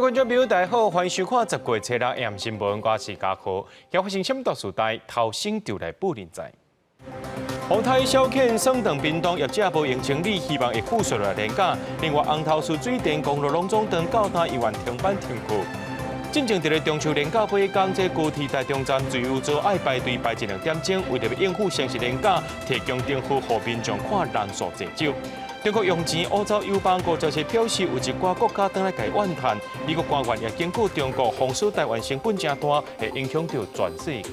觀眾朋友，大家好，歡迎收看十月初六暗新聞，我是嘉豪。今發生什麼大事代，頭先就來報您知。風颱小犬損斷屏東業者無閒清理，希望會復甦來連假。另外，紅頭嶼水電公路攏總斷到今猶原停班停課。進前佇咧中秋連假尾工，這高鐵台中站自由座愛排隊排一兩點鐘，為著欲應付雙十連假，提供燈號予民眾看人數濟少。中國用錢烏走友邦國就是表示有一寡國家轉來共怨嘆，美國官員也警告中國封鎖台灣成本誠大，會影響著全世界。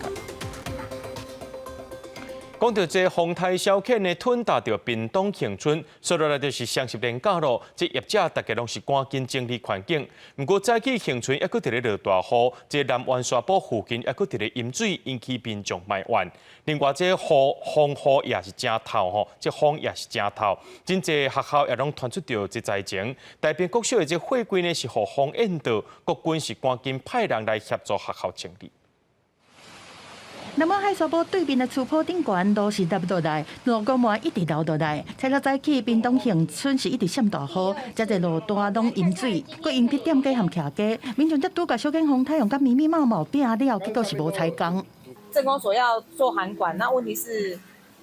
講著這風颱小犬呢，吞打著屏東恆春，說落來就是雙十連假咯。這業者大家攏是趕緊整理環境。毋過早起恆春猶閣佇咧落大雨，這南灣沙埔附近猶閣佇咧淹水，引起民眾埋怨。另外，這雨風雨也是誠透吼，這風也是誠透，真濟學校也攏傳出著這災情。大平國小的這貨櫃呢是予風淹著，國軍是趕緊派人來協助學校清理。南灣海沙埔對面的厝坡頂懸都是落落來，路溝嘛一直流落來。初六早起，屏東恆春是一直閃大雨，遮濟路段攏淹水，閣引起店家和徛家，民眾才拄共小犬風颱予共密密麻麻拼了，結果是無彩工。鎮公所要做涵管，那問題是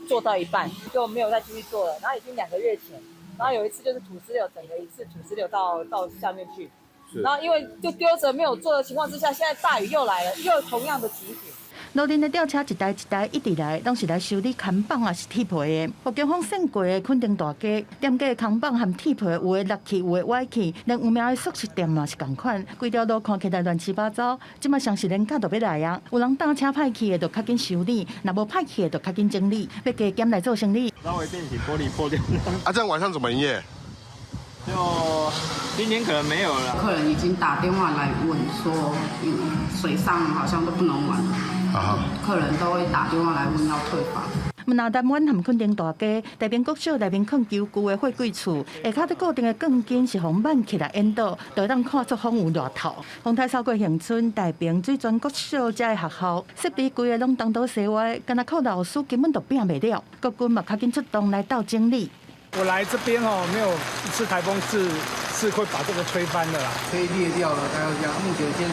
做到一半就沒有再繼續做了。然後已經2個月前，然後有一次就是土石流，整個一次土石流到下面去，然後因為就丟着沒有做的情況之下，現在大雨又來了，又同樣的情形。路面的吊車一台一台一直來，攏是來修理看板抑是鐵皮的。予強風扇過的墾丁大街，店家的看板和鐵皮有的落去，有的歪去，連有名的速食店嘛是仝款，規條路看起來亂七八糟。這馬雙十連假就欲來啊，有人搭車歹去的，就較緊修理；若無歹去的，就較緊整理，欲加減來做生理。稍微變形，玻璃破掉。啊，這樣晚上怎麼營業？就今天可能沒有了。客人已經打電話來問說，水上好像都不能玩了。啊！客人都會打電話來問要退房。毋但南灣和墾丁大街，大平國小內面囥球具的貨櫃厝，下跤佇固定的鋼筋是予挽起來淹倒，就會當看出風有偌透。風颱掃過恆春、大平、水泉國小遮的學校，設備規个攏東倒西歪，敢若靠老師根本就拼袂了。國軍嘛較緊出動來鬥整理。我來這邊哦，沒有一次颱風是會把這個吹翻的啦，可以裂掉了，大概這樣。目前先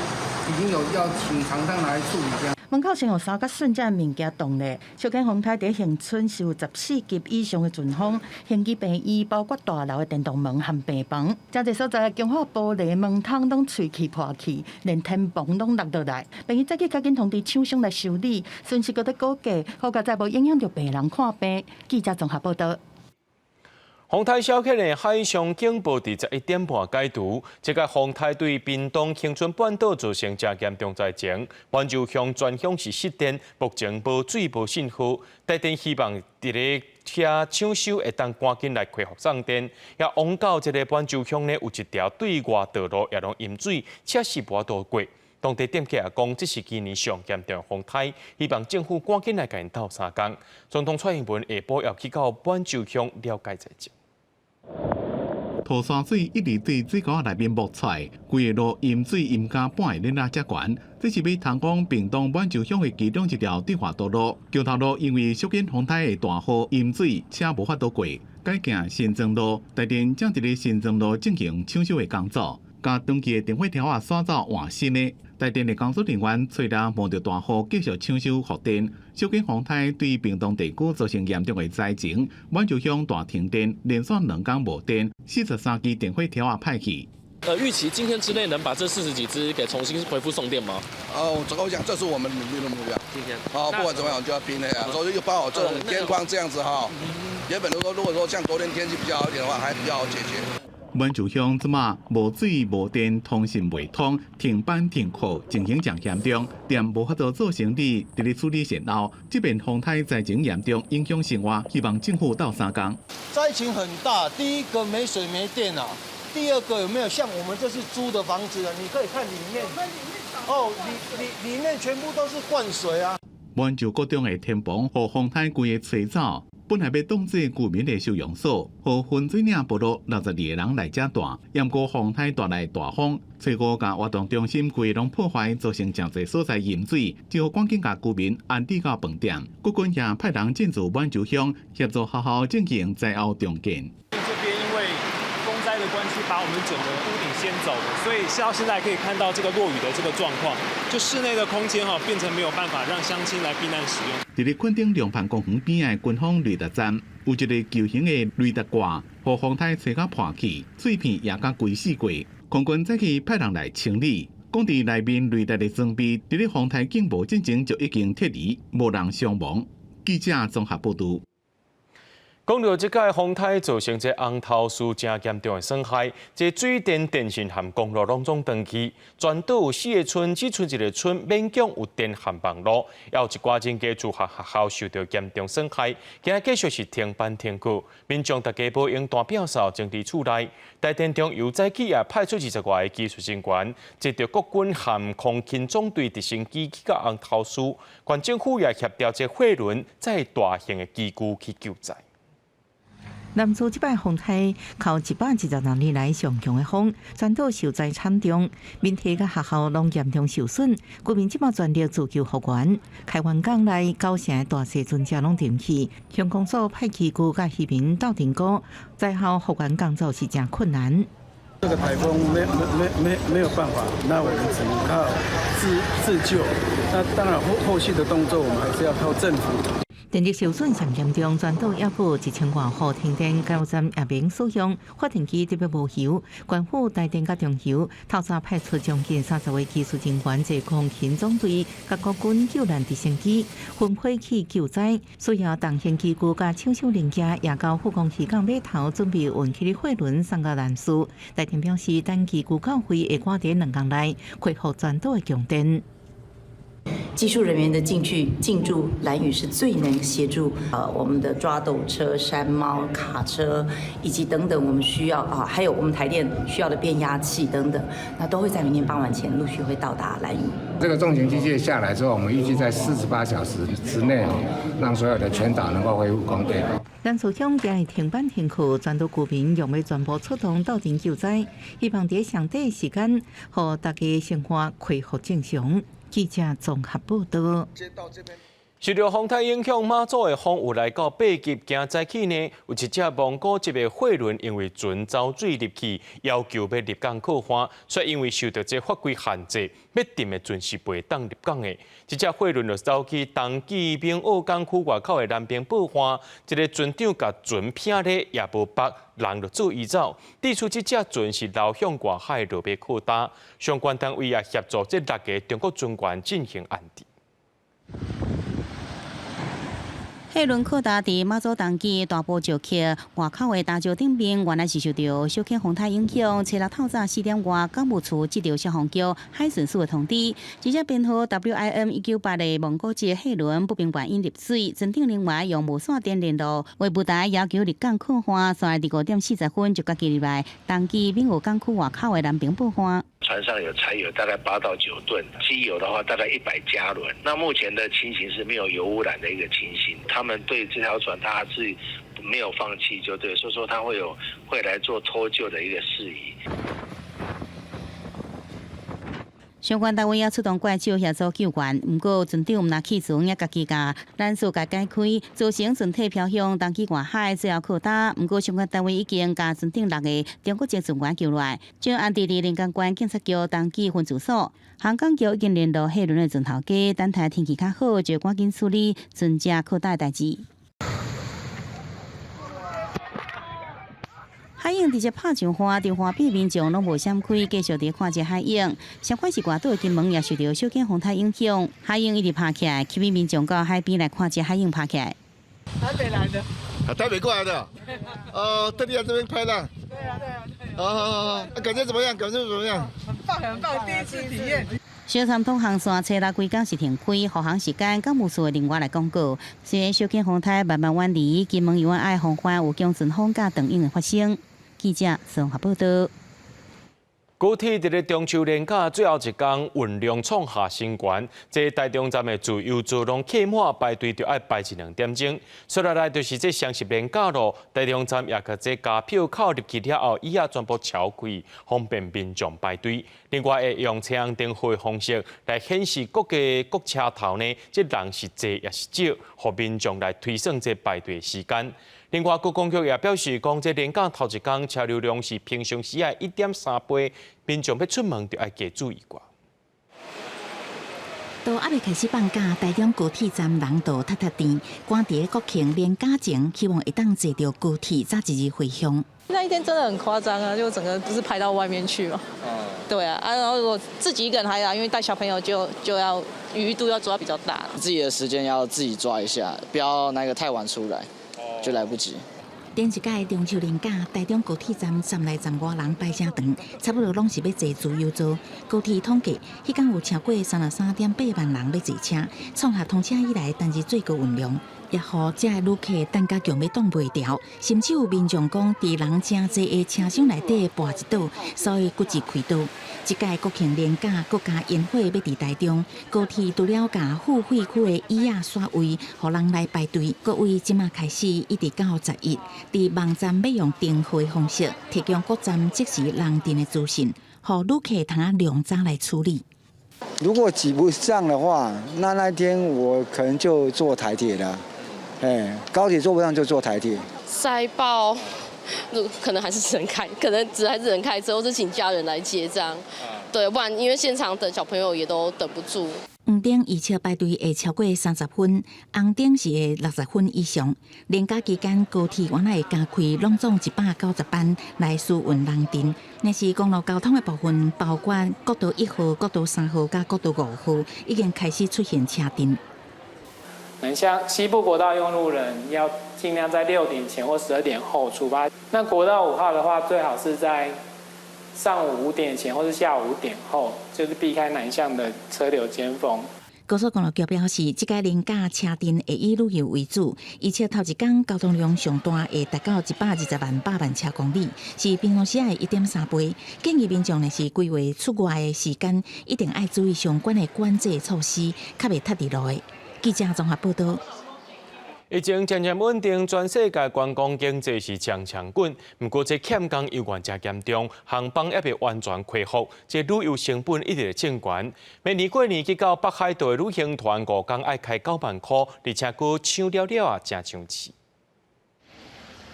已經有要請廠商來處理這樣。門口先予三角筍這物件擋咧，小犬風颱佇恆春是有14級以上的陣風，興基病院包括大樓的電動門和病房，誠濟所在的強化玻璃門窗攏碎去破去，連天棚攏落落來。病院早起趕緊通知廠商來修理，損失閣咧估計，好佳哉無影響著病人看病。記者綜合報導。風颱小犬的海上警報佇11點半解除，這個風颱對屏東恆春半島造成誠嚴重災情，滿州鄉全鄉是失電，目前無水無信號。台電希望佇咧遐搶修會當趕緊來恢復送電。也往到這个滿洲鄉呢，有一條對外道路也攏淹水，車是無法度過。當地店家也講，這是今年上嚴重風颱，希望政府趕緊來共𪜶鬥相共。總統蔡英文下晡也去到滿洲鄉了解災情。土山水一直對水溝內面冒出來，規个路淹水淹甲半个輪仔遮懸。這是欲通往屏東滿洲鄉的其中一條對外道路。橋頭路因為小犬風颱的大雨淹水，車無法度過，改行新莊路。台電正佇咧新莊路進行搶修的工作，共斷去的電火條仔徙走換新的。台電的工作人員吹了冒著大雨繼續搶修復電。小犬風颱對屏東地區造成嚴重的災情，滿洲鄉大停電，連續2工無電，43支電火條仔歹去。預期今天之內能把這40幾支給重新恢復送電嗎？哦，這個我講，這是我們努力的目標。今天，好，不管怎麼樣，就要拼了呀。所以又剛好這種天況這樣子哈，原本如果說像昨天天氣比較好一點的話，還比較好解決。滿洲鄉這馬無水無電，通訊袂通，停班停課，情形誠嚴重，店無法度做生意，佇咧處理善後。這邊風颱災情嚴重，影響生活，希望政府鬥相共。災情很大，第一個沒水沒電啊，第二個有沒有像我們這是租的房子啊？你可以看裡面，哦，裡面全部都是灌水啊。滿洲國中的天棚予風颱規个吹走。本來欲當做居民的收容所，予分水嶺部落62個人來遮住，毋過風颱帶來大風，初五共活動中心規攏破壞，造成誠濟所在淹水，只好趕緊共居民安置到飯店。國軍也派人進駐滿洲鄉，協助學校進行災後重建。這邊因為風災的關係，把我們整個屋頂掀先走的，所以到現在可以看到這個落雨的這個狀況，就室內的空間哈變成沒有辦法讓鄉親來避難使用。佇咧墾丁龍盤公園邊仔的軍方雷達站，有一个球形的雷達掛，予風颱吹甲破去，碎片也共規四過。空軍早起派人來清理，講佇內面雷達的裝備，佇咧風颱警報進前就已經撤離，無人傷亡。記者綜合報導。講到這擺風颱造成這紅頭嶼誠嚴重的損害，這水電、電信和公路攏總斷去，全島有四个村，只賰一个村勉強有電和網路，猶有一寡人家住和學校受到嚴重損害，今仔繼續是停班停課，民眾大家無閒彈票掃整佇厝內。台電中油早起也派出20外个技術人員，坐著國軍和空勤總隊直升機去到紅頭嶼，縣政府也協調這貨輪載大型的機具去救災。南嶼這擺風颱，靠116年來上強的風，全島受災慘重，民宅佮學校攏嚴重受損，居民這馬全力自救復原。開元港內九成的大細船隻攏沉去，鄉公所派機具佮漁民鬥陣鼓，災後復原工作是誠困難。這個颱風沒沒沒沒有辦法，那我們只能靠自救。那當然後續的動作，我們還是要靠政府。電力受損上嚴重，全島猶閣有1000外戶停電，加油站也免使用，發電機特別無油。縣府台電佮中油透早派出將近30位技術人員，坐空勤總隊佮國軍救難直升機分批去救災，需要重型機具佮搶修零件，也到富岡漁港碼頭準備運去的貨輪送到南嶼。台電表示，等機具到位，會趕佇2工內恢復全島的供電。技術人員的進去進駐蘭嶼是最能協助我們的抓斗車、山貓、卡車以及等等我們需要啊，還有我們台電需要的變壓器等等，那都會在明天傍晚前陸續會到達蘭嶼。這個重型機械下來之後，我們預計在48小時之內，讓所有的全島能夠恢復供電。南嶼鄉今日停班停課，全島居民用欲全部出動鬥陣救災，希望佇上短時間，予大家生活恢復正常。記者綜合報導。受著風颱影響，馬祖的風有來到8級。今早起呢，有一隻蒙古籍的貨輪因為船走水入去，要求欲入港靠岸，卻因為受著這法規限制，欲沉的船是袂當入港的。這隻貨輪就走去東基明澳港區外口的南平報岸，這个船長共船拚咧也無縛，人就做伊走。指出這隻船是流向外海落欲擴大，相關單位也協助這六个中國船員進行安置。貨輪擴大佇馬祖東基大埔石抾外口的礁石頂面，原來是受著小犬風颱影響，初六透早4點外，港務處接著消防局海巡署的通知，這隻編號 WIN 198的蒙古籍貨輪不明原因入水，船頂人員用無線電聯絡，話舞台要求入港靠岸，煞佇5點40分就家己入來東基闽澳港區外口的南平報岸。船上有柴油大概8到9噸，機油的話大概100加侖。那目前的情形是沒有油污染的一個情形。他們對這條船，他是沒有放棄，就對，所以說他會有會來做脫臼的一個事宜。相關單位也出動怪手協助救援，毋過船長毋若棄船，也家己共攔索共解開，造成船體飄向東基外海，最後擴大。毋過相關單位已經共船頂六个中國籍船員救來，將安置佇連江縣警察局東基分駐所。航港局已經聯絡貨輪的船頭家，等待天氣較好，就趕緊處理船隻擴大的代誌。海湧直接拍上岸，佇岸邊民眾攏無閃開，繼續佇看這海湧。相反是外島的金門也受著小犬風颱影響，海湧一直拍起來，吸引民眾到海邊來看這海湧拍起來。台北來的。啊，台北過來的。特地來這邊拍浪。對啊，對啊，對。啊，感覺怎麼樣？感覺怎麼樣？很棒，很棒，第一次體驗。小三通航線初六規工是停開，復航時間港務處會另外來公告。雖然小犬風颱慢慢遠離，金門猶原愛防範有強陣風佮長湧的發生。記者綜合報導。高鐵佇咧中秋連假最後一工運量創下新高，這台中站的自由座攏客滿，排隊就愛排一兩點鐘。接落來就是這雙十連假囉，台中站也共這加票口入去了後，椅仔全部撬開，方便民眾排隊。另外會用青紅燈號的方式來顯示各个各車頭呢，這人是濟抑是少，予民眾來推算這排隊的時間。另外，觀光局也表示，講這連假頭一工車流量是平常時的1.3倍，民眾欲出門就愛加注意寡。都猶未開始放假，台中高鐵站人都塞塞甜，趕佇國慶連假前，希望會當坐著高鐵早一日回鄉。那一天真的很誇張啊，就整個不是排到外面去嘛。對啊，啊，然後如果自己一個人還好，因為帶小朋友就要餘度要抓比較大。自己的時間要自己抓一下，不要那個太晚出來，就來不及。頂一屆中秋連假，台中高鐵站站內站外人排誠長，差不多攏是欲坐自由座。高鐵統計，彼工有超過33.8萬人欲坐車，創下通車以來單日最高運量。也予遮的旅客等甲強欲擋袂牢，甚至有民眾講，佇人誠濟的車廂內底跋一倒，所以骨折開刀。這屆國慶連假，國家煙火欲佇台中高鐵，除了共付費區的椅仔刷位，予人來排隊。各位這馬開始一直到11，佇網站欲用訂號的方式，提供各站即時人陣的資訊，予旅客通仔量早來處理。如果擠不上的話，那那天我可能就坐台鐵了。哎，高鐵坐不上就坐台鐵。塞爆，可能還是只能開，可能只還是只能開車，或是請家人來接這樣。對，不然因為現場等小朋友也都等不住。黃燈預測排隊會超過30分，紅燈是會60分以上。連假期間高鐵原來會加開攏總190班來輸運人陣。若是公路交通的部分，包括國道1號、國道3號佮國道5號，已經開始出現車陣。南向西部國道用路人要盡量在6點前或12點後出發。那國道5號的話，最好是在上午5點前或是下午5點後，就是避開南向的車流尖峰。高速公路局表示，這屆連假車陣會以旅遊為主，而且頭一工交通量上大，會達到120萬百萬車公里，是平常時的1.3倍。建議民眾若是規劃出外的時間，一定愛注意相關的管制措施，較袂塞佇路的。記者綜合報道。疫情漸漸穩定，全世界觀光經濟是強強滾。毋過這欠工猶原誠嚴重，航班猶未完全恢復，這旅遊成本一直咧升懸。明年過年去到北海道的旅行團5工愛開9萬箍，而且閣搶了了啊，誠搶市。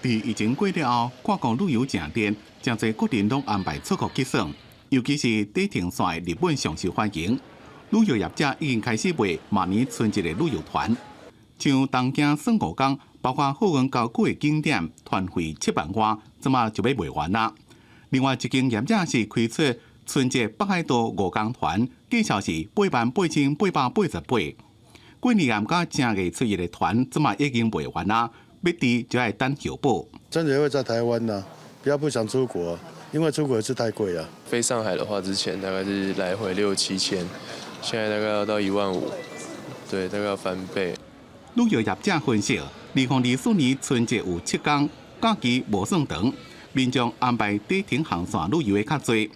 佇疫情過了後，跨國旅遊誠熱，誠濟國人攏安排出國去耍，尤其是短程線的日本上受歡迎。旅遊業者已經開始賣明年春節的旅遊團，像東京耍5工，包括鶴園郊區的景點，團費7萬外，這馬就欲賣完啦。另外一間業者是開出春節北海道5工團，價錢是88,888。過年佮正月初一的團，這馬已經賣完啦，欲訂就愛等候補。春節會在台灣呢，比較不想出國，因為出國是太貴了。飛上海的話，之前大概是來回六七千。現在大概要到1萬5，對，大概要翻倍。旅遊業者分析，2024年春節有7工，假期無算長，民眾安排短程航線旅遊的較濟，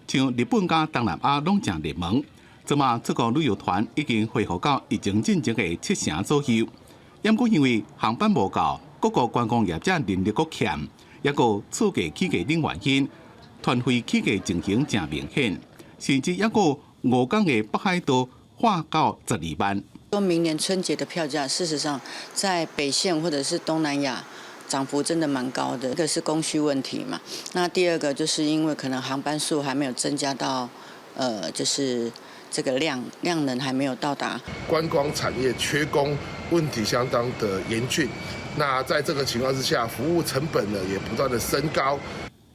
像日本佮東南亞攏誠熱門。這馬出國旅遊團已經恢復到疫情進前的7成左右。毋過因為航班無夠，各國觀光業者人力閣欠，抑閣厝價起價等原因，團費起價情形誠明顯，甚至抑閣5工的北海道喊到12萬。說明年春節的票價，事實上在北線或者是東南亞，漲幅真的蠻高的。一個是供需問題嘛，那第二個就是因為可能航班數還沒有增加到，就是這個量能還沒有到達。觀光產業缺工問題相當的嚴峻，那在這個情況之下，服務成本呢也不斷的升高。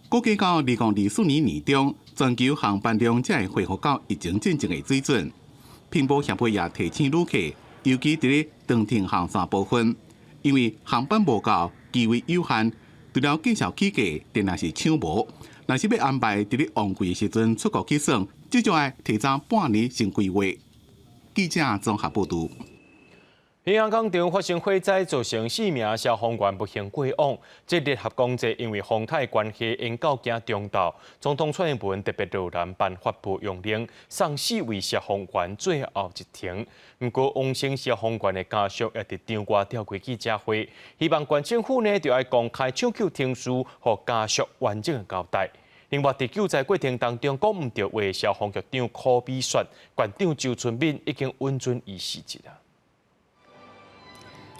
估計到2024年年中，全球航班量才會恢復到疫情進前的水準。拼搏協會也提醒旅客，尤其佇咧長程航線部分，因為航班無夠，機位有限，除了繼續起價，定定是搶無。若是欲安排佇咧旺季時陣出國去耍，至少愛提早半年先規劃。記者綜合報導。興安工場發生火災，造成四名消防員不幸過往。這聯合公祭因為風颱關係，延到今中晝。總統蔡英文特別落南頒發布用令，送四位消防員最後一程。毋過，往生消防員的家屬也佇場外召開記者會，希望縣政府呢著愛公開搶救程序，予家屬完整的交代。另外，佇救災過程當中講毋著話，消防局長柯比雪、縣長周春敏已經允准伊辭職啊。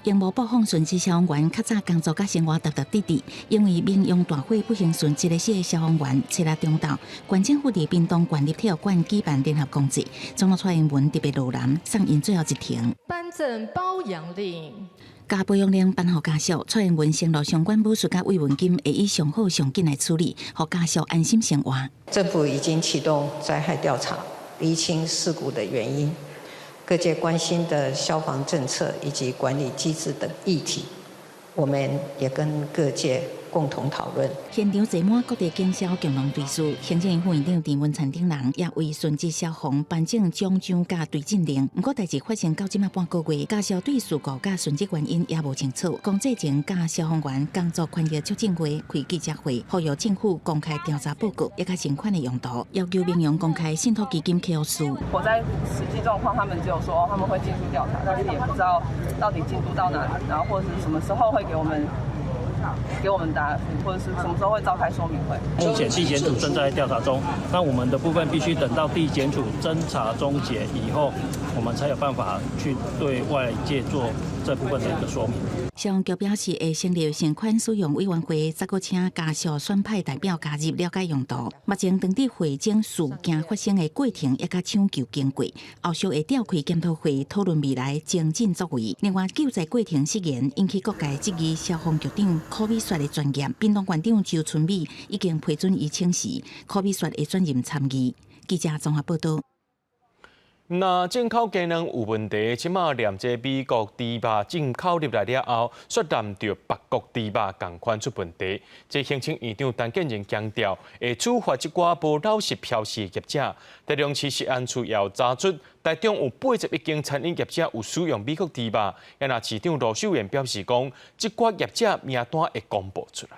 營務部放殉職消防員較早工作佮生活踏踏佇佇，因為民用大火不幸殉職的四个消防員，初六中晝，縣政府佇屏東縣立體育館舉辦聯合公祭，總統蔡英文特別落南送𪜶最後一程。頒贈褒揚令。共褒揚令頒予家屬，蔡英文承諾相關補助佮慰問金會以上好上緊來處理，予家屬安心生活。政府已經啟動災害調查，釐清事故的原因，各界關心的消防政策以及管理機制等議題，我們也跟各界共同討論。現場坐滿各地警消共同對事，行政院副院長鄭文燦等人也為殉職消防頒贈獎章佮追贈令。毋過代誌發生到這馬半個月，家屬對事故佮殉職原因也無清楚。龔志成佮消防員工作權益促進會開記者會，呼籲政府公開調查報告，抑佮善款的用途，要求民營公開信託基金客戶。火災實際狀況，他們只有說他們會進行調查，但是也不知道到底進度到哪裡，然後或者是什麼時候會給我們答覆，或者是什麼時候會召開說明會。目前地檢署正在調查中，那我們的部分必須等到地檢署偵查終結以後，我們才有辦法去對外界做這部分的一個說明。消防局表示，會成立善款使用委員會，再閣請家屬選派代表加入了解用途。目前當佇火警事件發生的過程，抑佮搶救經過，後續會召開檢討會討論未來精進作為。另外，救災過程失言引起各界質疑，消防局長柯米雪的專業，屏東縣長周春米已經批准伊請辭，柯米雪會轉任參議。記者綜合報道。若進口雞卵有問題，這馬連這美國豬肉進口入來了後，煞連著別國豬肉仝款出問題。這行政院長陳建仁強調，會處罰這寡無老實標示的業者。台中市食安處也有查出，台中有81間餐飲業者有使用美國豬肉。若市長盧秀燕表示講，這寡業者名單會公布出來。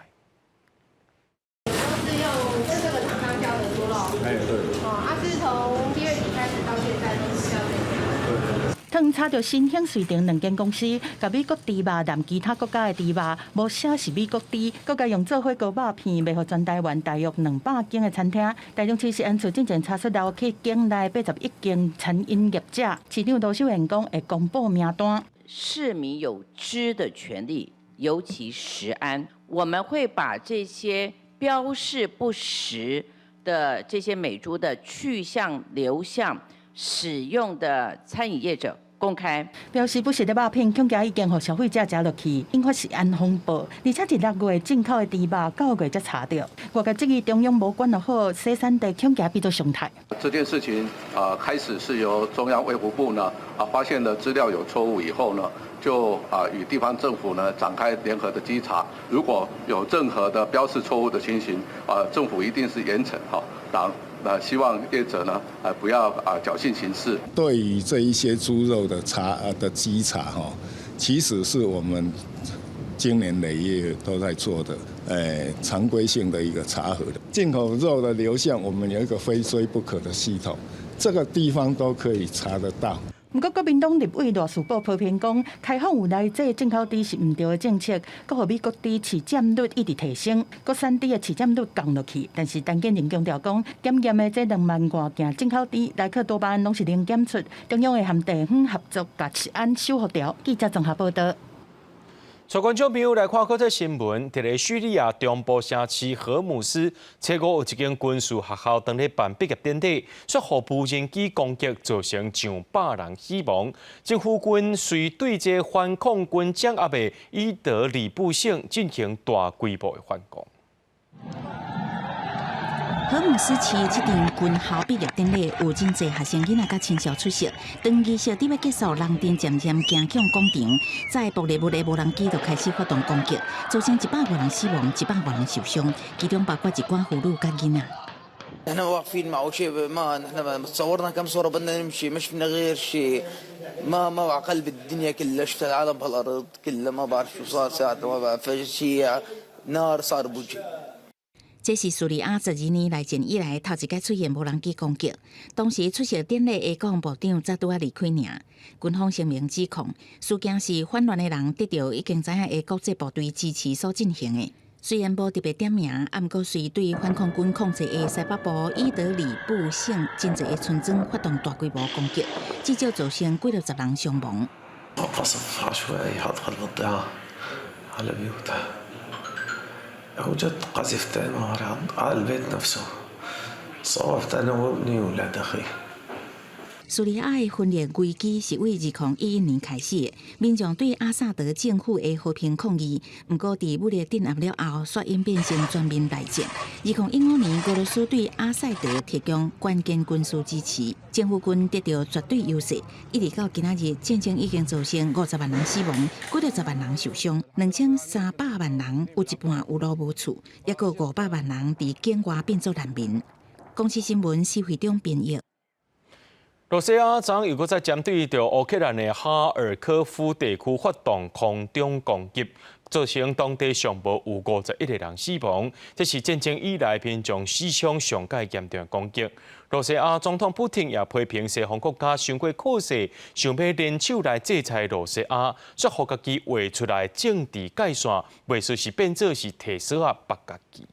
是用這個廠商標的豬肉。哎，對。哦，啊，是從7月底開始到現在都是標這個。通查著新興瑞城兩間公司，共美國豬肉連其他國家的豬肉，無寫是美國豬，閣共用做火鍋肉片賣予全台灣大約200間的餐廳。台中市食安處進前查出流去境內81間餐飲業者，市長盧秀燕講會公布名單。市民有知的權利，尤其食安，我們會把這些標示不實的這些美豬的去向、流向、使用的餐飲業者公開。標示不實的肉片，恐驚已經予消費者食落去，引發食安風暴。而且佇6月進口的豬肉，9月才查著。外界質疑中央無管好，洗產地恐驚變做常態。這件事情啊，開始是由中央衛福部呢啊發現了資料有錯誤以後呢，就啊與地方政府呢展開聯合的稽查。如果有任何的標示錯誤的情形，啊，政府一定是嚴懲哈。那希望業者呢，不要啊僥倖行事。對於這一些豬肉的查的稽查哈，其實是我們經年累月都在做的，常規性的一個查核的進口肉的流向，我們有一個非追不可的系統，這個地方都可以查得到。毋過，國民黨立委賴士葆批評講，開放有來這進口豬是毋對的政策，閣予美國豬市佔率一直提升，國產豬的市佔率降落去。但是陳建仁強調講，檢驗的這2萬外件進口豬，萊克多巴胺攏是零檢出，中央會和地方合作，共食安修復掉。記者綜合報道。帶觀眾朋友來看國際新聞，佇咧敘利亞中部城市荷姆斯，初五有一間軍事學校當咧辦畢業典禮，煞予無人機攻擊，造成上百人死亡。政府軍遂對這反抗軍掌握的伊德里布省進行大規模的反攻。荷姆斯市這場軍校畢業典禮有真濟學生囡仔佮親屬出席。當儀式佇欲結束，人陣漸漸行向廣場，載爆裂物的無人機就開始發動攻擊，造成100外人死亡，100外人受傷，其中包括一寡婦女佮囡仔。 نحن واقفين معه شيء ما نحن تصورنا كم صورة بدنا نمشي ما شفنا غير شيء ما ما قلب الدنيا كلها شفت العالم بهالارض كلها ما بعرف شو صار ساعتها ما بعرف شيء نار صار بوجهي. 這是敘利亞12年內戰以來頭一擺出現無人機攻擊。當時出席典禮的國防部長才拄仔離開爾。軍方聲明指控事件是反亂的人得著已經知影的國際部隊支持所進行的。雖然無特別點名，啊，毋過隨對反抗軍控制的西北部伊德里布省真濟个村莊發動大規模攻擊，至少造成幾落十人傷亡。قصف عشوائي حط الضيعة على بيوتها وجت قذيفتين على البيت نفسه صوبت أنا وابني وولاد أخي。敘利亞的分裂危機是對2011年開始的，民眾對阿薩德政府的和平抗議，毋過佇武力鎮壓了後，煞演變成全面內戰。2015年，俄羅斯對阿薩德提供關鍵軍事支持，政府軍得到絕對優勢。一直到今仔日，戰爭已經造成50萬人死亡，幾若十萬人受傷，2300萬人有一半有路無厝，抑閣500萬人佇境外變做難民。公視新聞施惠中編譯。羅西亞昨又閣再針對著烏克蘭的哈爾科夫地區發動空中攻擊，造成當地上無有51個人死亡。這是戰爭以來民眾死傷上蓋嚴重的攻擊。羅西亞總統普廷也批評西方國家傷過靠勢，想欲聯手來制裁羅西亞，煞予家己畫出來政治界線，袂輸是變做是提索仔縛家己。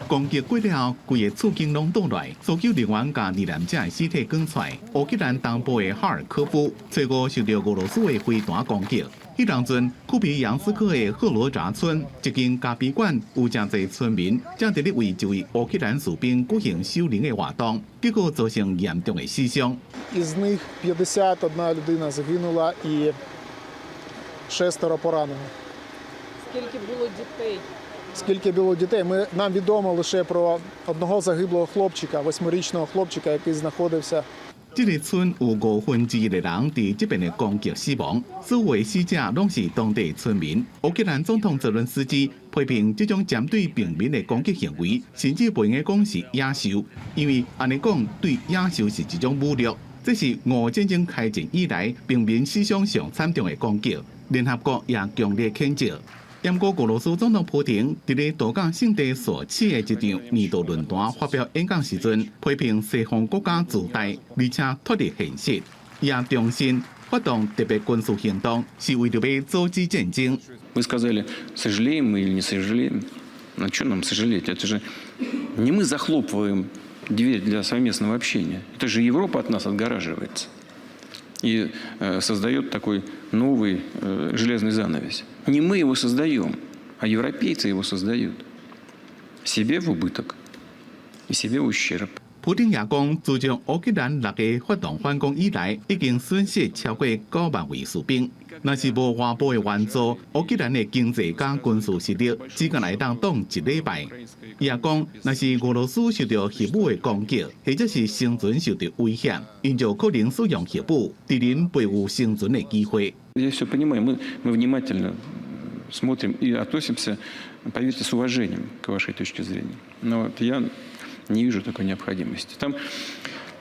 攻擊過了後，規个厝間攏倒來，搜救人員共罹難者的屍體捲出來。烏克蘭東部的哈爾科夫，初五受著俄羅斯的飛彈攻擊。彼當陣，庫皮揚斯克的赫羅扎村一間咖啡館有誠濟村民正佇咧為一位烏克蘭士兵舉行守靈的活動，結果造成嚴重的死傷。 Із них 51 людина загинула і шестеро поранено. Скільки було дітей? Скільки було дітей? Нам відомо лише про одного загиблого хлопчика, восьмирічного хлопчика, який знаходився. 這个村有1/5的人佇這遍的攻擊死亡，所有的死者攏是當地村民。烏克蘭總統澤倫斯基批評這種針對平民的攻擊行為，甚至袂用講是野獸，因為按呢講對野獸是一種侮辱。這是俄戰爭開戰以來平民死傷上慘重的攻擊，聯合國也強烈譴責。毋過俄羅斯總統普廷佇咧度假勝地索契的一場年度論壇發表演講時陣，批評西方國家自大，而且脫離現實，也重申發動特別軍事行動是為著欲阻止戰爭。 Вы сказали, сожалеем мы или не сожалеем? А что нам сожалеть? Это же не мы захлопываем дверь для совместного общения. Это же Европа от нас отгораживается и создает такой новый железный занавес. Не мы его создаем, а европейцы его создают. Себе в убыток и себе в ущерб. 普丁也講，自從烏克蘭6月發動反攻以來，已經損失超過9萬位士兵。若是無外部的援助，烏克蘭的經濟佮軍事實力只敢會當擋一禮拜。伊也講，若是俄羅斯受著核武的攻擊，或者是生存受著威脅，𪜶就可能使用核武，敵人袂有生存的機會。 Я все понимаю, мы внимательно смотрим и относимся, поверьте, с уважением к вашей точке зрения. Но вот я не вижу такой необходимости. Там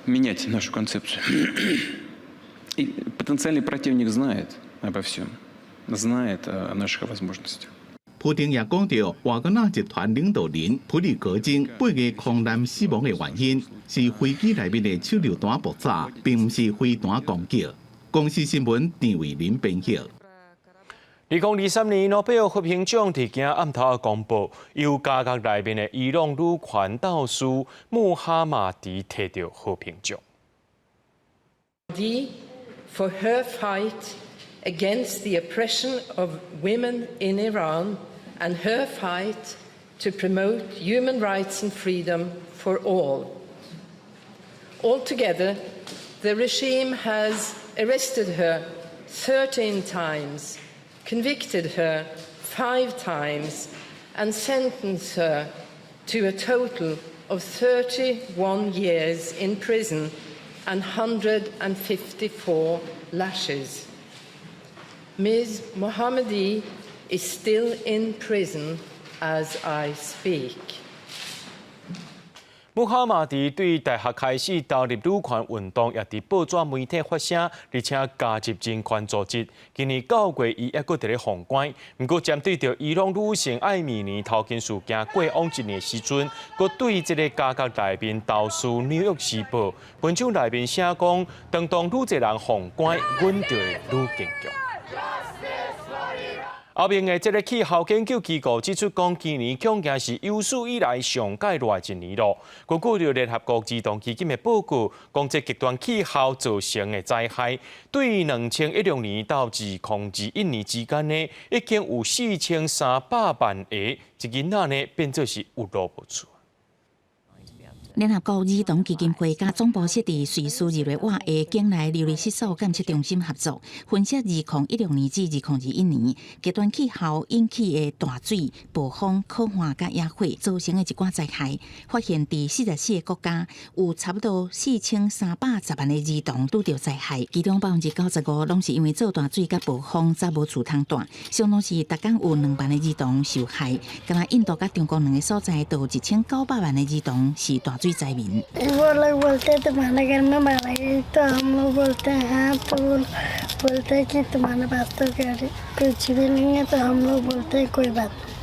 менять нашу концепцию. И потенциальный противник знает обо всем, знает о наших возможностях. 普丁也講著，瓦格納集團領導人普里格金8月空難死亡的原因是飛機內面的手榴彈爆炸，並毋是飛彈攻擊。公視新聞陳偉林編譯。2023年諾貝爾和平獎佇今暗頭公布，由監獄內面的伊朗女權鬥士穆哈馬迪提著和平獎。 For her fight against the oppression of women in Iran and her fight to promote human rights and freedom for all. Altogether, the regime has arrested her 13 times, convicted her five times, and sentenced her to a total of 31 years in prison and 154 lashes. Ms. Mohammadi is still in prison as I speak. 穆哈馬迪對大學開始投入女權運動，也佇報紙媒體發聲，而且加入人權組織。今年9月，伊猶閣佇咧放監。毋過針對著伊朗女性艾米尼頭巾事件過往一年時陣，閣對這個監獄內面投書《紐約時報》文章內面寫講，當當愈濟人放監，阮就會愈堅強。歐盟的這个氣候研究機構指出，講今年恐驚是有史以來上蓋熱的一年咯。根據著聯合國兒童基金的報告，講這極端氣候造成的災害，對2016年到2021年之間呢，已經有4300萬個這囡仔呢變做是有路無厝。聯合國兒童基金會佮總部設佇瑞士日內瓦的境內流離失所監測中心合作，分析2016年至2021年極端氣候引起的大水、暴風、洘旱佮野火造成的一寡災害，發現佇44個國家有差不多4310萬個兒童拄著災害，其中95%攏是因為做大水佮暴風才無厝通蹛，相當是逐工有2萬個兒童受害。敢若印度佮中國兩个所在都有1900萬個兒童是大水災民。 वो लोग बोलते हैं तुम्हारे घर में मारा गई तो हम लोग बोलते हैं हाँ तो वो बोलते हैं कि तुम्हारे पास तो कुछ भी नहीं है तो हम लोग बोलते हैं कोई बात नहीं。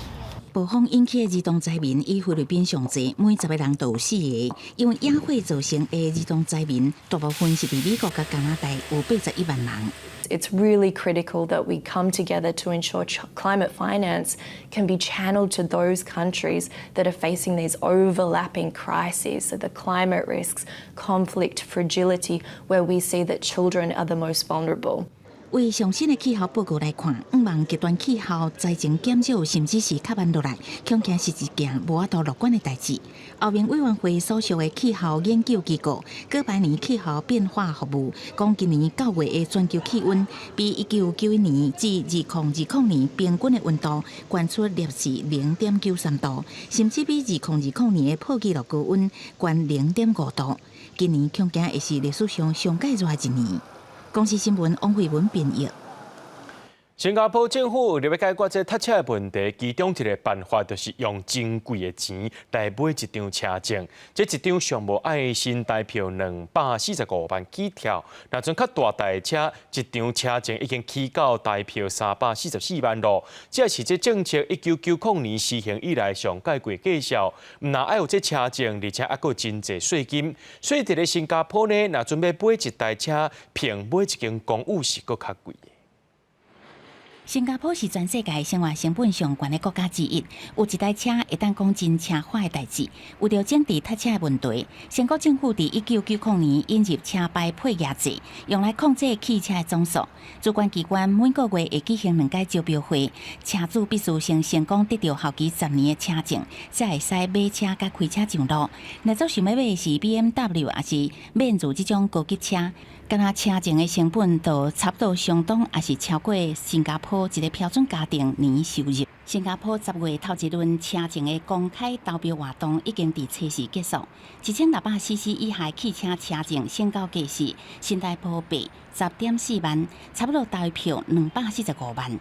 暴風引起的兒童災民以菲律賓上濟，每10個人都有四个。因為野火造成的兒童災民，大部分是佇美國佮加拿大，有81萬人。 It's really critical that we come together to ensure climate finance can be channeled to those countries that are facing these overlapping crises, so the climate risks, conflict, fragility, where we see that children are the most vulnerable. 為上新的氣候報告來看，向望極端氣候災情減少，甚至是較慢落來，恐驚是一件無法度樂觀的代誌。歐盟委員會所屬的氣候研究機構，哥白尼氣候變化服務，講今年9月的全球氣溫，比1991年至2020年平均的溫度，懸出攝氏0.93度，甚至比2020年的破紀錄高溫懸0.5度。今年恐驚會是歷史上上蓋熱的一年。公視新聞王慧文編譯。新加坡政府為了欲解決這塞車的問題，其中一个辦法就是用真貴的錢來買一張車證。這一張上無愛新台票245萬起跳，若像較大台車，一張車證已經起到台票344萬囉。這是這政策1990年實行以來上蓋貴價數。毋但愛有這車證，而且猶閣真濟稅金。所以佇咧新加坡呢，若準備買一台車，比買一間公寓是閣較貴。新加坡是全世界生活成本上懸的國家之一，有一台車會當講真奢華的代誌。為著整治塞車的問題，新國政府佇1990年引入車牌配額制，用來控制汽車的總數。主管機關每個月會舉行兩擺招標會，車主必須先成功得著效期10年的車證，才會使買車佮開車上路。若做想欲買的是 BMW 抑是面子這種高級車，敢若車證的成本就差不多相當，抑是超過新加坡一个標準家庭年收入。新加坡10月頭一輪車證的公開投標活動已經佇初四結束。1600 CC 以下汽車車證成交價是新台幣10.4萬，差不多台票245萬，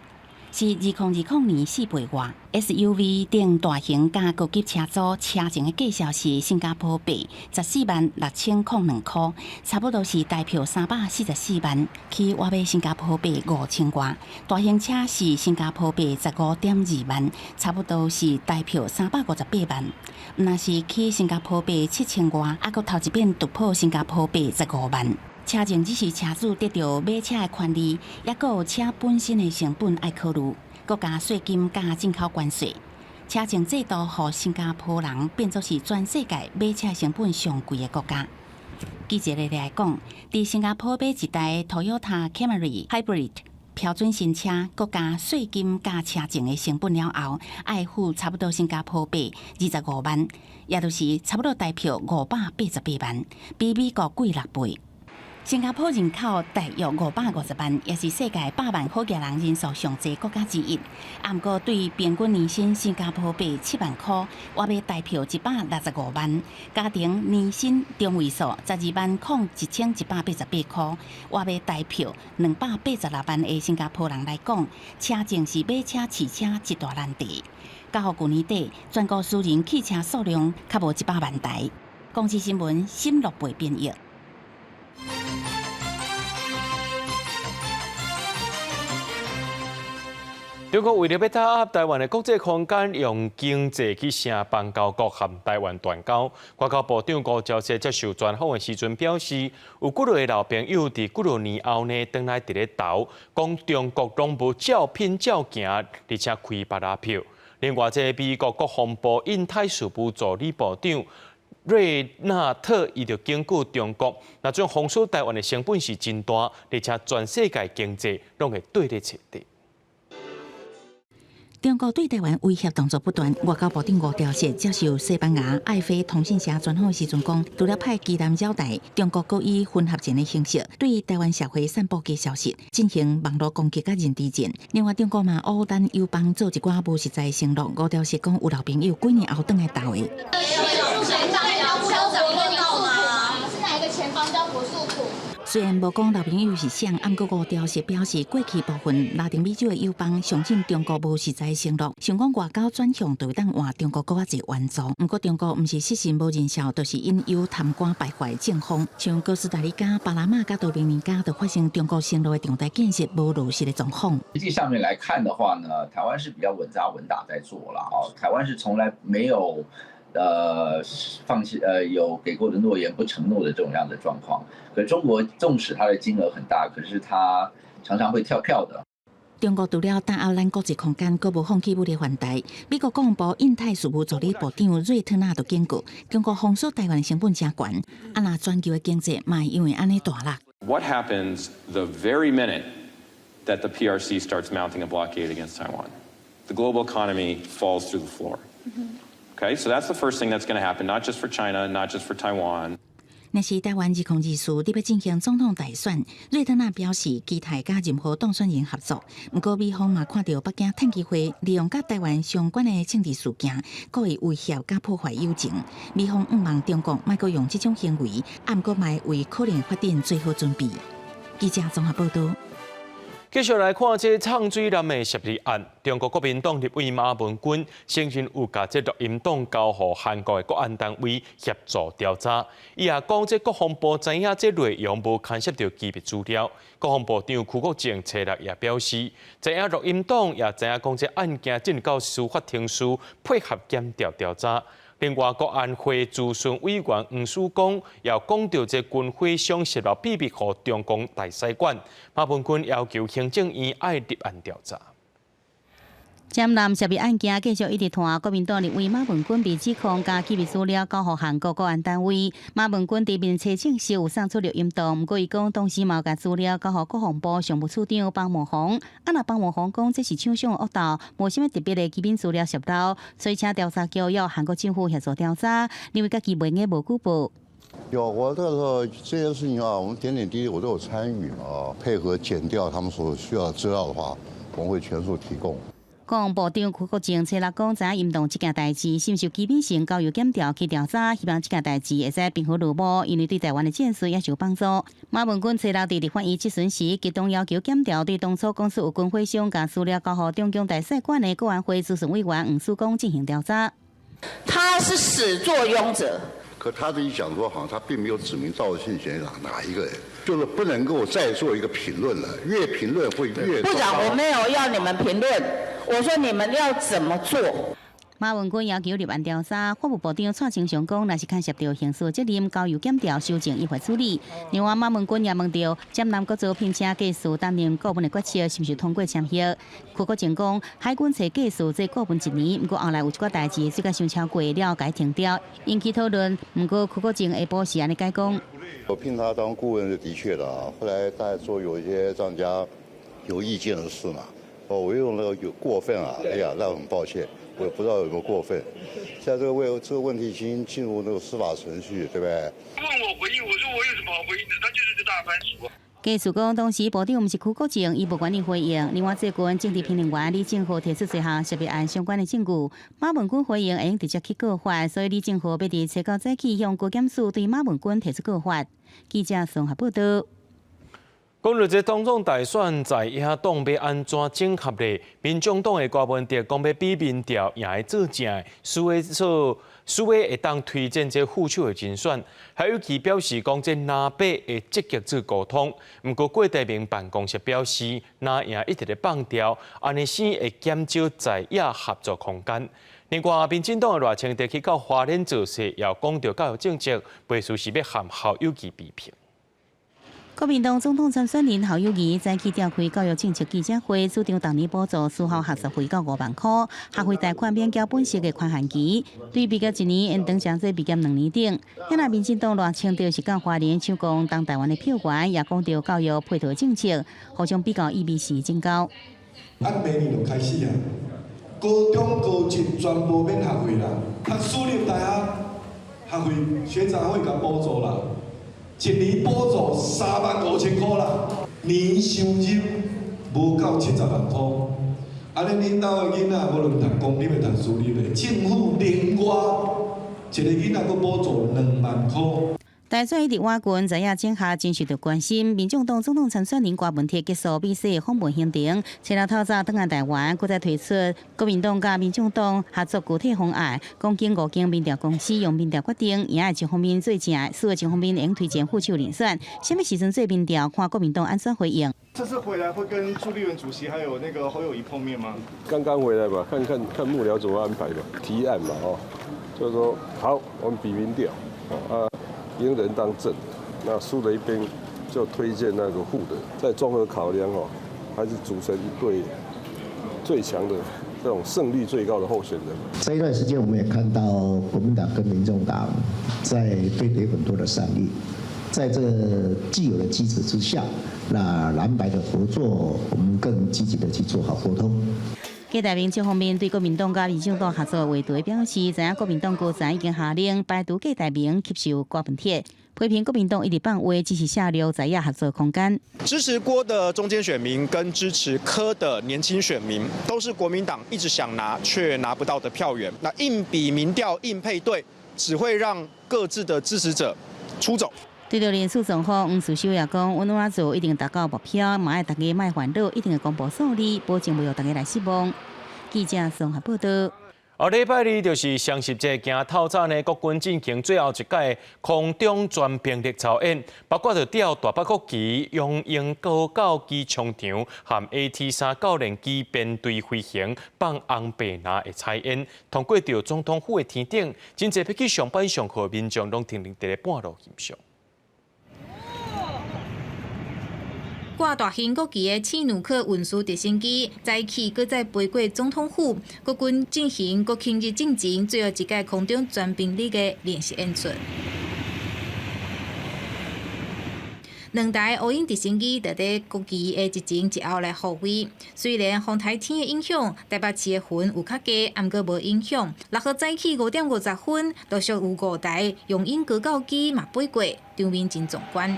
是2020年4倍外。SUV 等大型佮高級車組車證的價數是新加坡幣146,002箍，差不多是台票344萬，起倚欲新加坡幣5000外。大型車是新加坡幣15.2萬，差不多是台票358萬。若是起新加坡幣7000外，猶閣頭一遍突破新加坡幣15萬。車證只是車主得著買車的權利，猶閣有車本身的成本愛考慮，閣加稅金佮進口關稅。車證制度予新加坡人變做是全世界買車成本上貴的國家。記者來講，佇新加坡買一台 Toyota Camry Hybrid 標準新車，閣加稅金佮車證的成本了後，愛付差不多新加坡幣25萬，也就是差不多台票588萬，比美國貴6倍。新加坡人口大約550萬，也是世界百萬好額人人數上濟國家之一。毋過對平均年薪新加坡幣7萬箍，倚欲台票165萬，家庭年薪中位數120,11188箍，倚欲台票286萬的新加坡人來講，車證是買車飼車一大難題。到舊年底，全國私人汽車數量較無100萬台。公視新聞沈樂貝編譯。中國為著欲打壓台灣的國際空間，用經濟去聲邦交國和台灣斷交。外交部長吳釗燮接受專訪的時陣表示，有幾个老朋友佇幾若年後呢，轉來佇咧投，講中國攏無照品照行，而且開別仔票。另外，這個美國國防部印太事務助理部長瑞納特伊就警告中國，若準封鎖台灣的成本是真大，而且全世界經濟攏會綴咧冊底。中國對台灣威脅動作不斷，外交部長吳釗燮接受西班牙愛飛通訊社專訪時陣講，除了派機艦擾台，中國閣以混合戰的形式對台灣社會散布假消息，進行網路攻擊佮認知戰。另外，中國嘛烏咱友邦做一寡無實在承諾。吳釗燮講，有老朋友幾年後轉來投的。是哪一個前邦交國訴苦？雖然無講老朋友是誰，毋過吳釗燮表示，過去部分拉丁美洲的友邦相信中國無實在承諾，想講外交轉向就會當換中國閣較濟援助。毋過中國毋是失信無認數，就是引誘貪官敗壞政風。像哥斯達黎加、巴拿馬佮多明尼加，就發生中國承諾的重大建設無落實的狀況。實際上面來看的話呢，台灣是比較穩紮穩打在做啦。哦，台灣是從來沒有放棄有給過的諾言不承諾的這種樣的狀況。可中國縱使它的金額很大，可是它常常會跳票的。中國除了打壓咱國際空間，閣無放棄武力犯台。美國國防部印太事務助理部長瑞特納就警告，中國封鎖台灣成本誠懸，啊若全球的經濟嘛會因為按呢大落。 What happens the very minute that the PRC starts mounting a blockade against Taiwan? The global economy falls through the floor. Okay, so that's the first thing that's going to happen, not just for China, not just for Taiwan. 若是台灣2024欲進行總統大選，瑞特納表示期待佮任何當選人合作。毋過美方嘛看著北京趁機會利用佮台灣相關的政治事件，故意威脅佮破壞友情。美方向望中國莫閣用這種行為，毋過嘛為可能發展做好準備。記者綜合報道。繼續來看這藏水艦的涉入案，中國國民黨立委馬文君承認有共這錄音檔交予韓國的國安單位協助調查。伊也講，這國防部知影這內容無牽涉著機密資料。國防部長區國正初六也表示，知影錄音檔，也知影講這案件進到司法程序，配合檢調調查。另外，國安會諮詢委員黃曙光也講著這軍火商洩露秘密予中共大使館，馬文君要求行政院愛立案調查。占艦涉密案件繼續一直拖，國民黨立委馬文君被指控共機密資料交予韓國國安單位。馬文君佇面冊證實有送出錄音檔，毋過伊講當時嘛有共資料交予國防部常務處長方孟鴻。啊，若方孟鴻講這是廠商的惡鬥，無啥物特別的機密資料洩露，所以請調查局要韓國政府協助調查，認為家己袂用無舉報。有，我這個時候這件事情啊，我們點點滴滴我都有參與啊，配合檢調他們所需要的資料的話，我們會全數提供。國防部長區國正初六講，知影音檔這件代誌是毋是有機密性，交由檢調去調查，希望這件代誌會使平復落幕，因為對台灣的戰事也是有幫助。馬文君初六佇立法院質詢時，激動要求檢調對當初公司有軍火商共資料交予中共大使館的國安會諮詢委員黃曙光進行調查。他是始作俑者。可他自己講說，好像他並沒有指名道姓寫哪一個人，就是不能夠再做一個評論了，越評論會越。部長，我沒有要你們評論，我說你們要怎麼做？馬文君要求立案調查，法務部長蔡清祥講，若是牽涉著刑事責任，交由檢調修正依法處理。另外，馬文君也問著，占艦國造聘請技師擔任顧問的決策，是毋是通過簽核？區國正講，海軍揣技師做顧問一年，毋過後來有一寡代誌，做甲傷超過了，共伊停掉，引起討論。毋過區國正下晡是按呢解講。我聘他當顧問是的確的啊，後來大家說有一些讓人家有意見的事嘛，哦，我用那個有過分啊，哎呀，那很抱歉。我也不知道有沒有過分，現在這個問題已經進入那個司法程序，對不對？問我回應，我說我有什麼好回應的？他就是個大番薯。繼續講，當時部長毋是區國正，伊無願意回應。另外，最近政治評論員李正皓提出一項涉密案相關的證據，馬文君回應會用直接去告發，所以李正皓欲佇初九早起向高檢署對馬文君提出告發。記者綜合報道。講到這總統大選在野黨欲按怎整合咧？民眾黨的郭文哲講欲比民調贏會做正，輸會做輸會會當推薦這副手的人選。侯友宜表示講，這藍白會積極做溝通。毋過郭台銘辦公室表示，藍營一直咧放調，按呢先會減少在野合作空間。另外，民進黨的賴清德去到花蓮造勢，也講著教育政策，袂輸是欲和侯友宜比拼。國民黨總統參選人侯友宜早起召開教育政策記者會，主張逐年補助私校學雜費到5萬箍，學費貸款免繳本息的寬限期，對畢業一年延長誠濟畢業兩年等。遐若民進黨賴清德是到花蓮搶攻東台灣的票源，也講著教育配套政策，互相比較意味是真高。按明年就開始啊，高中高職全部免學費啦，讀私立大學學費學雜費共補助啦。一年補助3萬5千箍啦，年收入無夠70萬箍，按呢恁兜的囡仔無論讀公立的、讀私立的，政府另外一个囡仔閣補助2萬箍。大選一直倚近，在野整合真受著關心。民眾黨總統參選人郭文鐵結束美西訪問行程，初六透早轉來台灣，閣再推出國民黨佮民眾黨合作具體方案，講經五間民調公司用民調決定，贏的一方面做正，輸的一方面會推薦副手人選。啥物時陣做民調，看國民黨按怎回應。這次回來會跟朱立倫主席還有那個侯友宜碰面嗎？剛剛回來吧，看看看幕僚怎麼安排吧，提案嘛，哦，就是說好，我們比民調，啊。贏人當正，那輸的一邊就推薦那個副的，再綜合考量哦，還是組成一隊最強的這種勝率最高的候選人。這一段時間，我們也看到國民黨跟民眾黨在堆疊很多的善意，在這既有的機制之下，那藍白的合作，我們更積極的去做好溝通。郭台銘這方面對國民黨佮民進黨合作的話題表示，知影國民黨高層已經下令排除郭台銘吸收郭文鐵，批評國民黨一直放話，只是削弱在野合作空間。支持郭的中間選民跟支持柯的年輕選民，都是國民黨一直想拿卻拿不到的票源。那硬比民調、硬配對，只會讓各自的支持者出走。對著人事狀況，黃士修也講，阮怎做一定達到目標，嘛愛大家莫煩惱，一定會公布數字，保證袂予大家來失望。記者綜合報道。後禮拜二就是雙十節，今透早呢，國軍進行最後一屆空中全兵力操演，包括著調大北國旗、雄鷹高教機槍場和 AT-3教練機編隊飛行，放紅白藍的彩煙，通過著總統府的天頂，真濟欲去上班上課民眾攏停佇咧半路欣賞。掛大型國旗的契努克運輸直升機，早起閣再飛過總統府，國軍進行國慶日進前最後一屆空中全兵力的練習演出。兩台烏鷹直升機佇咧國旗的一前一後來護飛。雖然風颱天的影響，台北市的雲有較低，毋過無影響。6號早起5點50分，陸續有五台雄鷹高教機嘛飛過，場面真壯觀。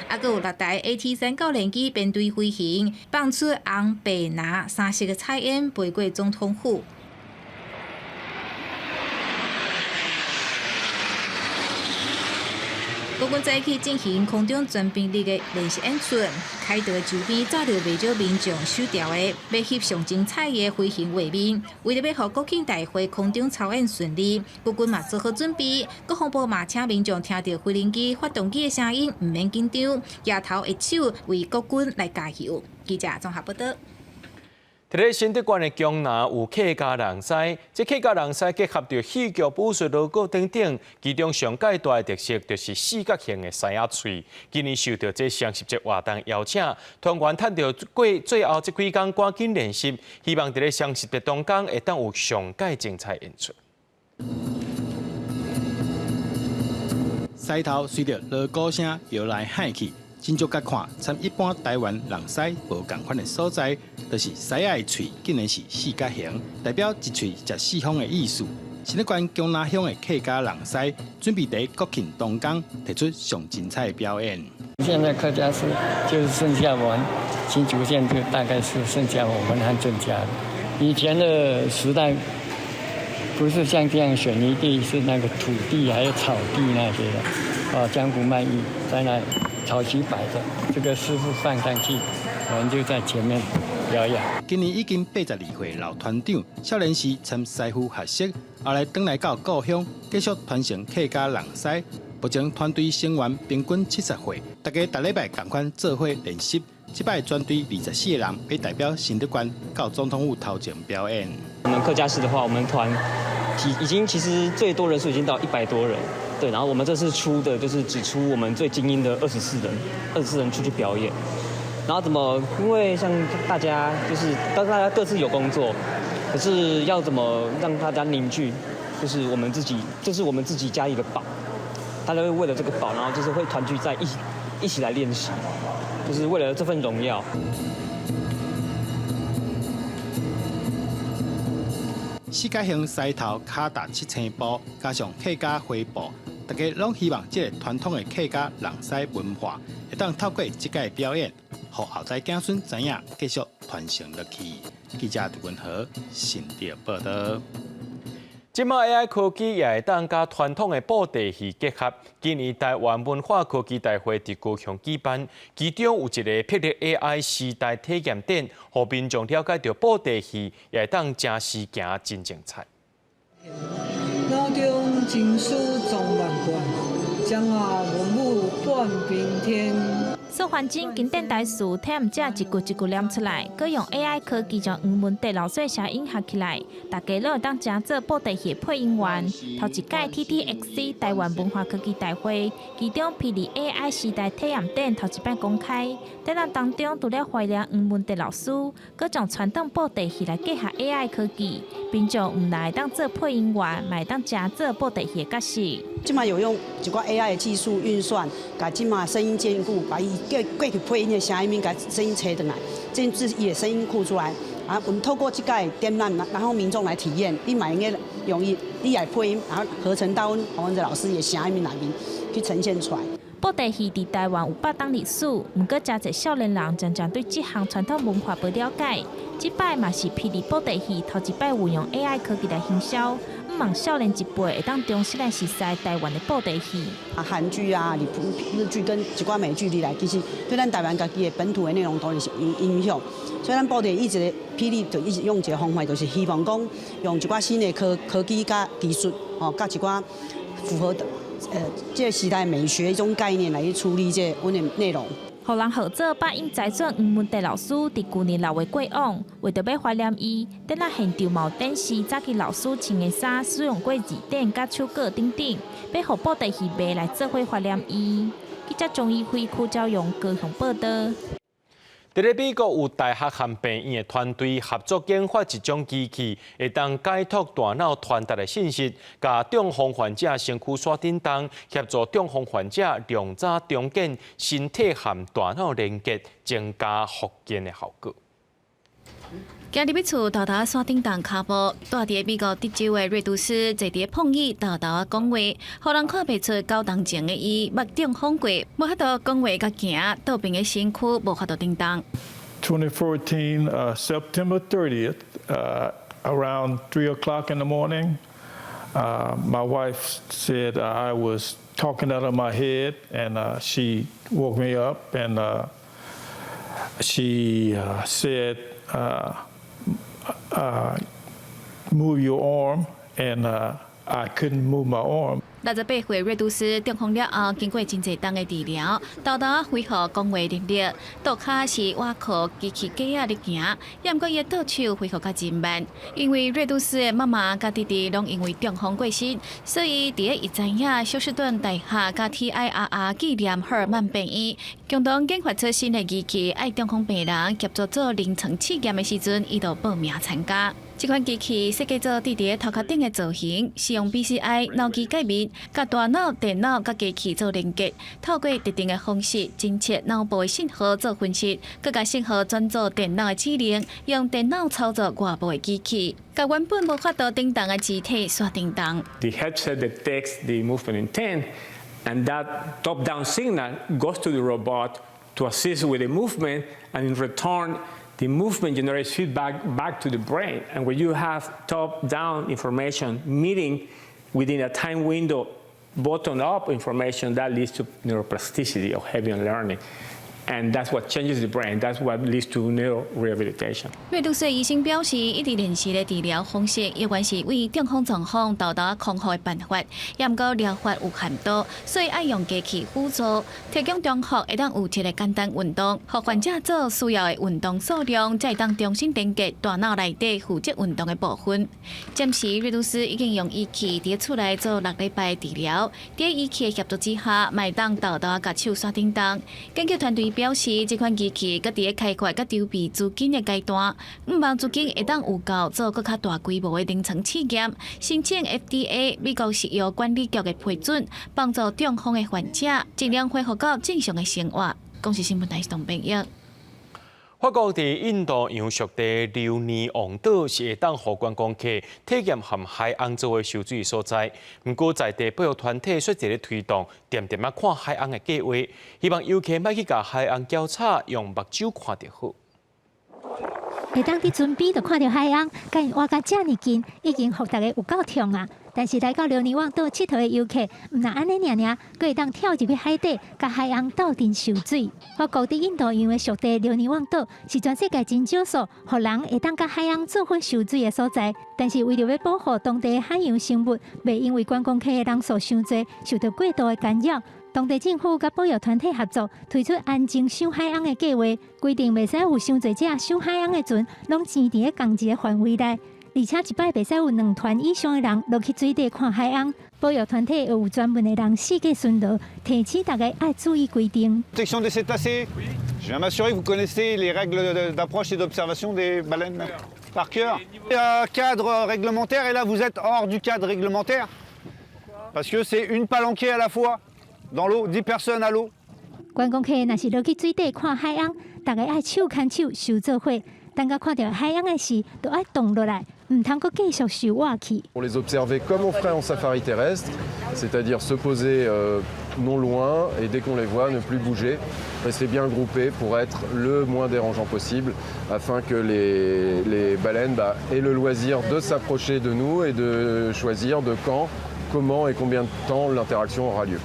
啊，閣有六台 AT-3教練機編隊飛行，放出紅、白、藍三色的彩煙，飛過總統府。國軍早起進行空中全兵力的練習演出，凱道周邊早就袂少民眾守牢的，欲翕上精彩的飛行畫面。為著欲予國慶大會空中操演順利，國軍嘛做好準備。國防部嘛請民眾聽著飛行機發動機的聲音，毋免緊張，舉頭揮手為國軍來加油。記者綜合報導。佇咧新竹縣的江南有客家人獅，這客家人獅結合著戲劇、武術、鑼鼓等等，其中上蓋大的特色就是四角形的獅仔喙。今年受著這雙十節活動邀請，團員趁著過最後這幾工趕緊練習，希望佇咧雙十節當天會當有上蓋精彩演出。獅頭隨著鑼鼓聲搖來晃去。真足佮看，參一般台灣人獅無仝款的所在，就是獅仔的喙竟然是四角形，代表一喙食四方的意思。新竹縣江南鄉的客家人獅準備佇國慶當天提出上精彩的表演。現在客家是就是剩下我們新竹縣就大概是剩下我們和鄭家。以前的時代，不是像這樣水泥地，是那個土地還有草地那些的，啊，江湖賣藝在那草席擺着，這個師傅放上去，我們就在前面表演。今年已經82歲老團長，少年時參師傅學習，後來轉來到故鄉，繼續傳承客家人獅。目前團隊成員平均70歲，大家逐禮拜仝款做伙練習。這擺全隊24個人，欲代表新竹縣到總統府頭前表演。我們客家獅的話，我們團已經其實最多人數已經到100多人，對。然後我們這次出的就是只出我們最精英的二十四人，二十四人出去表演。然後怎麼？因為像大家就是當大家各自有工作，可是要怎麼讓大家凝聚？就是我們自己，這是我們自己家裡的寶，大家會為了這個寶，然後就是會團聚在一起，一起來練習，就是為了這份榮耀。四角形獅頭跤踏七星步，加上客家花布，大家攏希望這個傳統的客家人獅文化，會當透過這屆表演，予後代子孫知影，繼續傳承落去。記者杜文和新竹報導。這馬 AI 科技也會當佮傳統的布袋戲結合。今年台灣文化科技大會佇高雄舉辦，其中有一個霹靂 AI 時代體驗展，予民眾了解著布袋戲也會當誠時行真精彩。腦中情思裝萬貫，將啊文武半邊天。蘇環境經典台詞，體驗者一句一句念出來，閣用 AI 科技將黃文德老師聲音合起來，大家攏會當成做布袋戲配音員。頭一屆 TTXC 台灣文化科技大會，其中霹靂 AI 時代體驗展頭一擺公開，展覽當中除了懷念黃文德老師，閣將傳統布袋戲來結合 AI 科技，民眾毋但會當做配音員，嘛會當成做布袋戲的角色。這馬有用一寡 AI 的技術運算，共這馬聲音兼顧，把伊過過去配音的聲音，共聲音揣轉來，這是伊的聲音庫出來。啊，我們透過這個展覽，然後民眾來體驗，你嘛會用用伊，你來配音，然後合成到阮黃文哲老師的聲音內面去呈現出來。布袋戲佇台灣有百冬歷史，毋過誠濟少年人漸漸對這項傳統文化無了解。這擺嘛是霹靂布袋戲頭一擺運用 AI 科技來行銷，向望少年一輩會當重新來熟悉台灣的布袋戲。啊，韓劇啊、日日劇跟一寡美劇裡來，其實對咱台灣家己的本土的內容當然是有影響。所以咱布袋戲一直霹靂就一直用一個方法，就是希望講用一寡新的科科技佮技術，吼，佮一寡符合這個時代美學一種概念來去處理這個阮的內容。予人號做百音才俊黃文德老師，佇舊年六月過往，為著欲懷念伊，展覽現場嘛有展示早期老師穿的衫、使用過字典、佮手稿等等，欲予布袋戲迷來做伙懷念伊。記者鍾怡輝、柯昭勇高雄報導。佇咧美國有大學和病院的團隊合作研發一種機器，會當解讀大腦傳達的信息，共中風患者身軀煞振動，協助中風患者量早重建身體和大腦連結，增加復健的效果。行入去厝，沓沓仔煞振動跤步，蹛佇美國德州的瑞杜斯坐佇碰椅，沓沓仔講話，予人看袂出九冬前的伊捌中風過，無法度講話佮行，倒爿的身軀無法度振動。 2014, September 30th, around 3 o'clock in the morning, my wife said I was talking out of my head, and she woke me up and she said, "Move your arm," and I couldn't move my arm. 68歲瑞杜斯中風了後，經過真濟冬的治療，沓沓仔恢復講話能力，倒跤是倚靠機器架仔咧行，也毋過伊的倒手恢復較真慢。因為瑞杜斯的媽媽佮弟弟攏因為中風過身，所以佇咧伊知影休斯頓大學佮 TIRR 紀念赫爾曼病院共同研發出新的儀器，愛中風病人協助做臨床試驗的時陣，伊就報名參加。這款機器設計做佇佇頭殼頂的造型，使用 BCI 腦機介面，共大腦、電腦佮機器做連結，透過特定的方式偵測腦部的信號做分析，閣共信號轉做電腦的指令，用電腦操作外部的機器，共原本無法度振動的肢體煞振動。 The headset detects the movement intent, and that top-down signal goes to the robot to assist with the movement, and in return, The movement generates feedback back to the brain. And when you have top-down information meeting within a time window, bottom-up information, that leads to neuroplasticity or heavy learning. And that's what changes the brain. That's what leads to neurorehabilitation. 瑞杜斯醫生表示，一直練習的治療方式，猶原是為中風狀況沓沓仔康復的辦法，也毋過療法有限度，所以愛用機器輔助，提供中學會當有一个簡單運動，予患者做需要的運動數量，才會當重新連結大腦內底負責運動的部分。暫時瑞杜斯已經用儀器佇厝內做6禮拜治療，佇儀器的協助之下，嘛會當沓沓仔共手捒振動。研究團隊表示，這款機器閣佇咧開發佮籌備資金的階段，向望資金會當有夠做閣較大規模的臨床試驗，申請 FDA 美國食藥管理局的批准，幫助中風的患者盡量恢復到正常的生活。公視新聞台東編譯。法國佇印度洋屬地留尼旺島是會當予觀光客體驗和海鰪做伙泅水的所在。毋過在地保育團體說佇咧推動恬恬仔看海鰪的計劃，希望遊客莫去共海鰪攪吵，用目睭看就好。會當佇船邊就看著海鰪，共𪜶倚甲遮爾近，已經予大家有夠痛啊！但是來到留尼旺島𨑨迌的遊客，毋但按呢爾爾，閣會當跳入去海底，共海鰪鬥陣泅水。法國佇印度洋的屬地留尼旺島，是全世界真少數，予人會當共海鰪做伙泅水的所在。但是為著欲保護當地的海洋生物，袂因為觀光客的人數傷濟，受著過度的干擾。當地政府佮保育團體合作，推出安靜賞海鰪的計劃，規定袂使有傷濟隻賞海鰪的船，攏擠佇咧仝一个範圍內。而且一擺袂使有兩團以上的人落去水底看海鰪。保育團體會有專門的人四界巡邏，提醒大家愛注意規定。 Protection des cétacés. Je viens m'assurer que vous connaissez les règles d'approche et d'observation des baleines par cœur. Il y a un cadre réglementaire et là vous êtes hors du cadre réglementaire parce que c'est une palanquée à la fois dans l'eau, 10 personnes à l'eau. 觀光客若是落去水底看海鰪，大家愛手牽手守做伙，等到看著海鰪的時，就愛動落來，毋通閣繼續游倚去。 Pour les observer comme on ferait en safari terrestre, c'est-à-dire se poser non loin et dès qu'on les voit, ne plus bouger, rester bien groupé pour être le moins dérangeant possible afin que les baleines, bah, aient le loisir de s'approcher de nous et de choisir de quand, comment et combien de temps l'interaction aura lieu.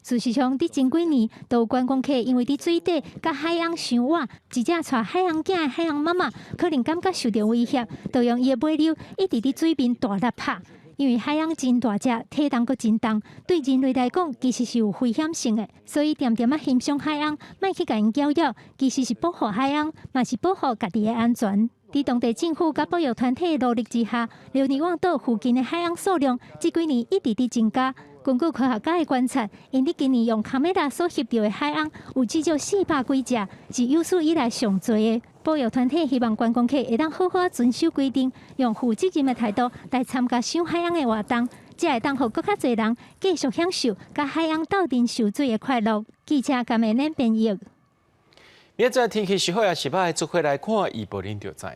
事實上，佇前幾年，都有觀光客因為佇水底共海鰪相倚，一隻帶海鰪囝的海鰪媽媽可能感覺受著威脅，就用伊的尾溜一直佇水面大力拍。因為海鰪真大隻，體重閣真重，對人類來講其實是有危險性的。所以，恬恬仔欣賞海鰪，莫去共𪜶攪擾，其實是保護海鰪，嘛是保護家己的安全。佇當地政府佮保育團體的努力之下，留尼旺島附近的海鰪數量這幾年一直佇增加。根據科學家的觀察，𪜶佇今年用卡梅拉所翕著的海鰪有至少400幾隻，是有史以來上濟的。保育團體希望觀光客會當好好遵守規定，用負責任的態度來參加賞海鰪的活動，才會當予閣較濟人繼續享受共海鰪鬥陣泅水的快樂。記者甘美恁編譯。明仔載天氣是好抑是䆀，做伙來看預報恁就知。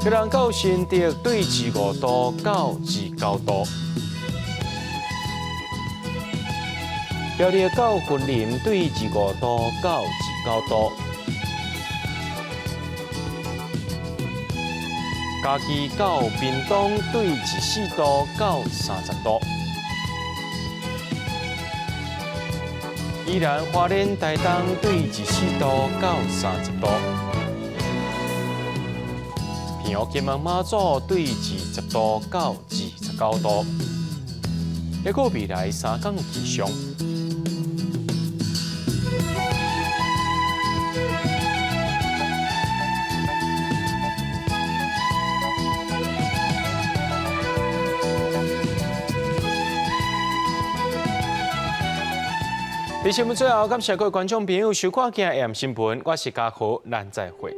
基隆到新竹對25度到29度，苗栗到雲林對25度到29度，嘉義到屏東對24度到30度，宜蘭花蓮台東對24度到30度。澎湖金門馬祖對20度到29度，抑閣未來3工的氣象。佇新聞最後，感謝各位觀眾朋友收看今日 AM 新聞，我是嘉豪，咱再會。